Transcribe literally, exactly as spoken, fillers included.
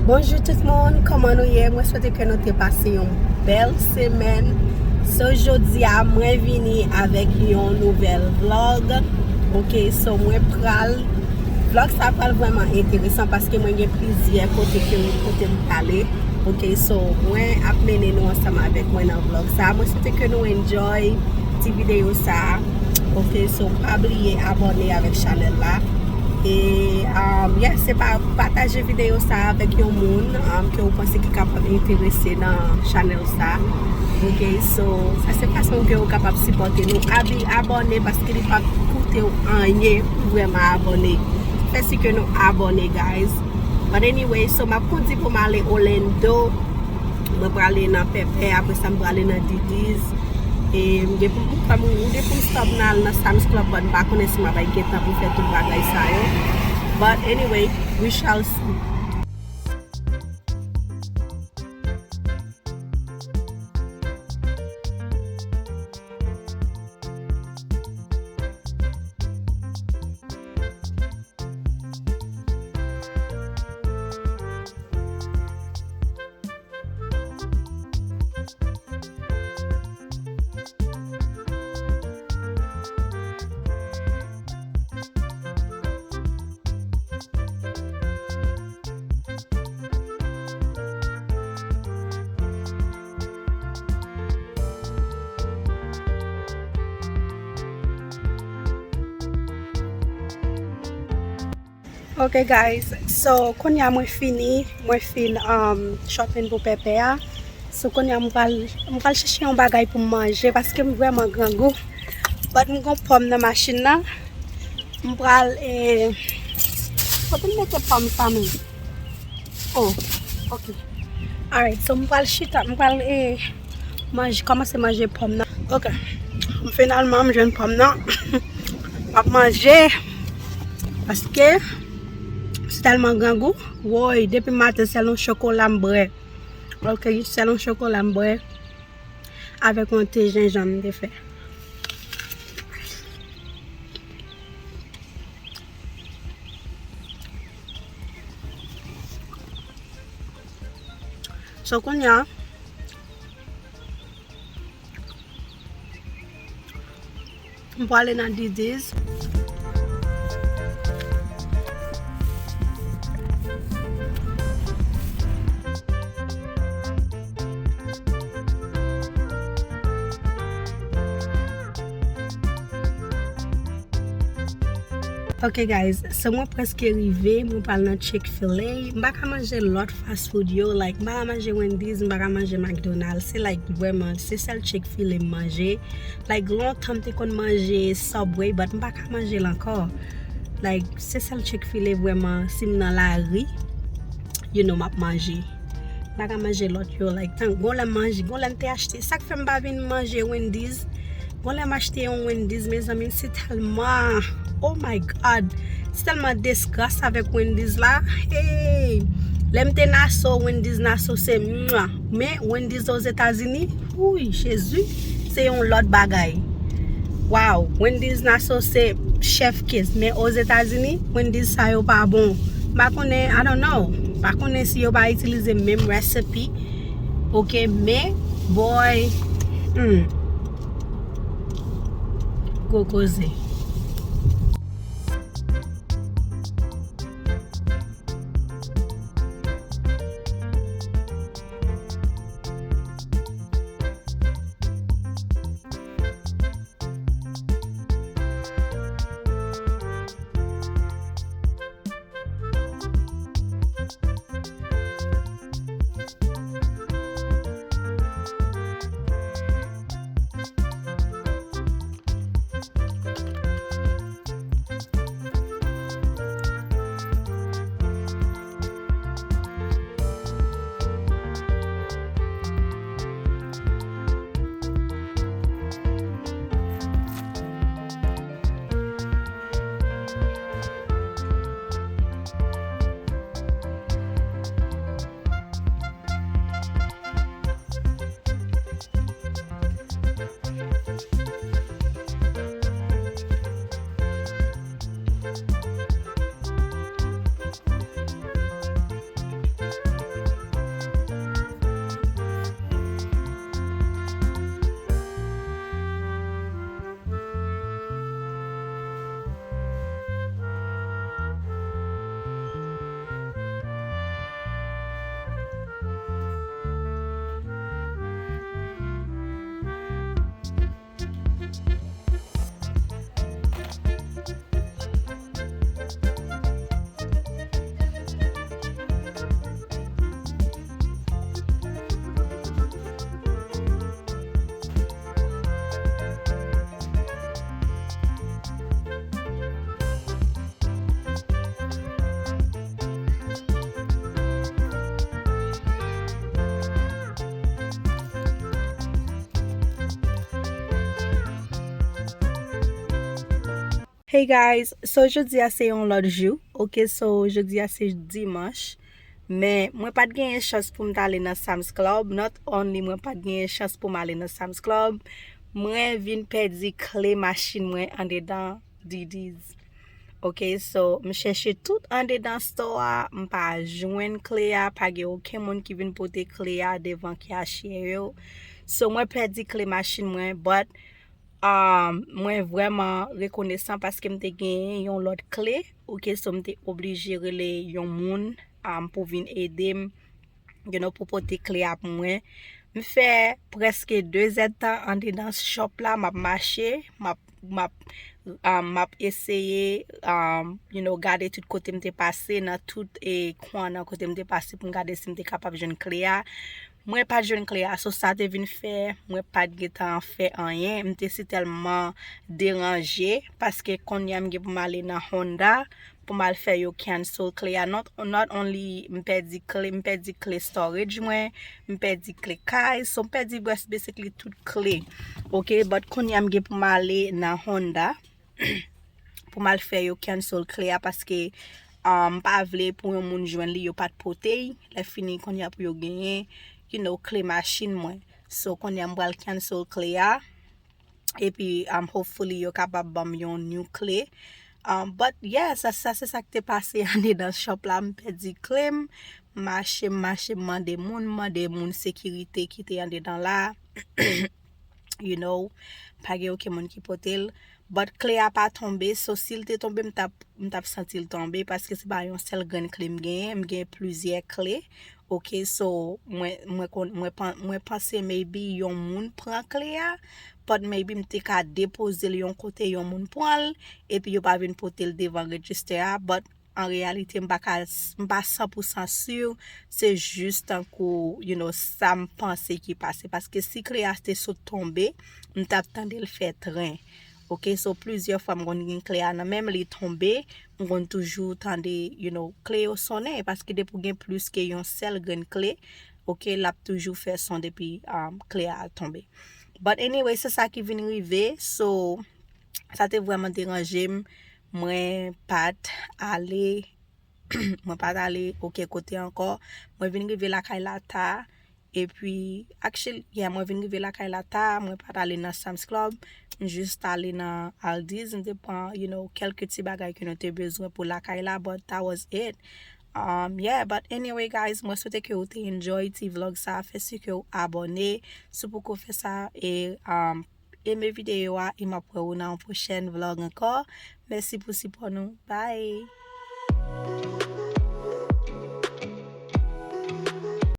Bonjou tout moun, kòman nou ye? Mwen swete ke nou te pase yon bèl semèn. So, jodi a, mwen vini avèk yon nouvèl vlog. Ok, so mwen pral, vlog sa pral vrèman enteresan paske mwen gen plizyè kote ke, kote m prale. Ok, so mwen ap mennen nou ansanm avèk mwen nan vlog sa. Mwen swete ke nou enjoy ti videyo sa. Ok, so pa bliye abòne avèk chanèl la. E, um, yeah, se pa pataje videyo sa avèk yon moun, um, ke ou panse ki kapab enterese nan chanèl sa. Ok, so sa se fason ke ou kapab sipòte nou. Abi, abòne paske li pa koute w anyen pou vrèman abòne. Fè si ke nou abòne, guys. But anyway, so m ap kondi pou m ale Orlando. Mwen prale nan Pèpè, apre sa m prale nan Diddy's. E m gen pou m, m gen pou m stop nan al nan Sam's Club, but m pa konnen si m ap gentan pou fè tout bagay sa yo. But anyway, we shall see. Ok guys, so kounye a mwen fini, mwen fin, um, shopping pou Pèpè a. So kounye a mwen pral, mwen pral chèche yon bagay pou m manje paske m vrèman grangou. But m gon pòm nan machin nan. M pral, eh, kote m mete pòm sa menm? Oh, ok. Alright, so m pral chita, m pral, eh, manje, kòmanse manje pòm nan. Ok. M finalman m jwenn pòm nan. M ap manje. Paske m tèlman grangou. Woy, depi maten sèl yon chokola m bwè. Ok, sèl yon chokola m bwè. Avèk yon te jenjanm m te fè. So kounye a, m prale nan Diddy's. Ok guys, so mwen prèske rive, mwen pral nan Chick-fil-A. M pa ka manje lòt fast food yo, like, m pa ka manje Wendy's, m pa ka manje McDonald's. Se, like, vrèman, se sèl Chick-fil-A m manje. Like, lontan m te konn manje Subway, but m pa ka manje l ankò. Like, se sèl Chick-fil-A vrèman, si m nan lari, you know, m ap manje. M pa ka manje lòt yo, like, tan, gon lè m manje, gon lè m te achte. Sa k fè m pa vin manje Wendy's? Gon lè m achte yon Wendy's, mezanmi, se tèlman, oh my God, se tèlman disgust avèk Wendy's la. Hey! Lè m te Nassau, Wendy's Nassau se mwa. Men Wendy's Ozetazini, wouy, Jezi, se yon lòt bagay. Wow, Wendy's Nassau se chef kiss, men Ozetazini, Wendy's sa yo pa bon. M pa konnen, I don't know. M pa konnen si yo pa itilize menm recipe. Ok, men, boy, hmm. Gwo koze. Hey guys, so jodi a se yon lòt jou. Ok, so jodi a se dimanch. Men mwen pa t genyen chans pou m t ale nan Sam's Club. Not only mwen pa t genyen chans pou m ale nan Sam's Club, mwen vin pèdi kle machin mwen andedan DD's. Ok, so m chèche tout andedan store a, m pa jwenn kle a, pa gen okenn moun ki vin pote kle a devan cashier yo. So mwen pèdi kle machin mwen, but um, mwen vrèman rekonesan paske m te genyen yon lòt kle. Ok, so m te oblije rele yon moun um, pou vin ede m, you know, pou pote kle a pou mwen. M fè prèske de zèdtan andedan shop la, m ap mache, m ap m ap um, m ap eseye um, you know, gade tout kote m te pase, nan tout e kwen nan kote m te pase pou m gade si m te kapab jwenn kle a. Mwen pa t jwenn kle a, so sa te vin fè mwen pa t gentan fè anyen. M te si tèlman deranje paske kounye a m gen pou m ale nan Honda pou m al fè yo cancel kle a. Not, not only m pèdi kle, m pèdi kle storage mwen, m pèdi kle kay, so m pèdi basically tout kle. Ok, but kounye a m gen pou m ale nan Honda pou m al fè yo cancel kle a paske um, m pa vle pou yon moun jwenn li, yo pa t pote l. Lè fini, kounye a pou yo genyen, you know, kle machin mwen. So, kounye a m pral cancel kle a. Epi, um, hopefully, yo kapab ban m yon new kle. Um, but yeah, sa, sa se sa k te pase andedan shop la. M pèdi kle m, mache, m mache, m mande moun, m mande moun sekirite ki te andedan la. You know, pa gen okenn moun ki pote l. But kle a pa tonbe, so si l te tonbe, m t ap, m t ap santi l tonbe, paske se pa yon sèl grenn kle m genyen, m genyen plizyè kle. Ok, so mwen, mwen, kon, mwen, pan- mwen panse maybe yon moun pran kle a, but maybe m te ka depoze l yon kote, yon moun pran l, epi yo pa vin pote l devan register a, but an reyalite, m pa ka, m pa san pou san si, se jis tankou, you know, sa m panse ki pase. Paske si kle a te sot tonbe, m t ap tande l fè tren. Ok, so plizyè fwa m konn gen kle a nan men m, li tonbe, m konn toujou tande, you know, kle yo sonnen. Paske depi w gen plis ke yon sèl grenn kle, ok, l ap toujou fè son depi um, kle a tonbe. But anyway, se sa ki vin rive, so sa te vrèman deranje m. Mwen pa t ale, mwen pa t ale okenn kote ankò. Mwen vin rive lakay la ta. Epi, actually, yeah, mwen vin rive lakay la ta, mwen pa t ale nan Sam's Club. M jis t ale nan Aldi's, m te pran, you know, kèlke ti bagay ke nou te bezwen pou lakay la, but that was it. Um, yeah, but anyway, guys, mwen swete ke ou te enjoy ti vlog sa. Fè si ke ou abòne, si w poko fè sa, e um, eme videyo a, e m ap wè ou nan yon pwochèn vlog ankò. Mèsi pou sipò nou. Bye!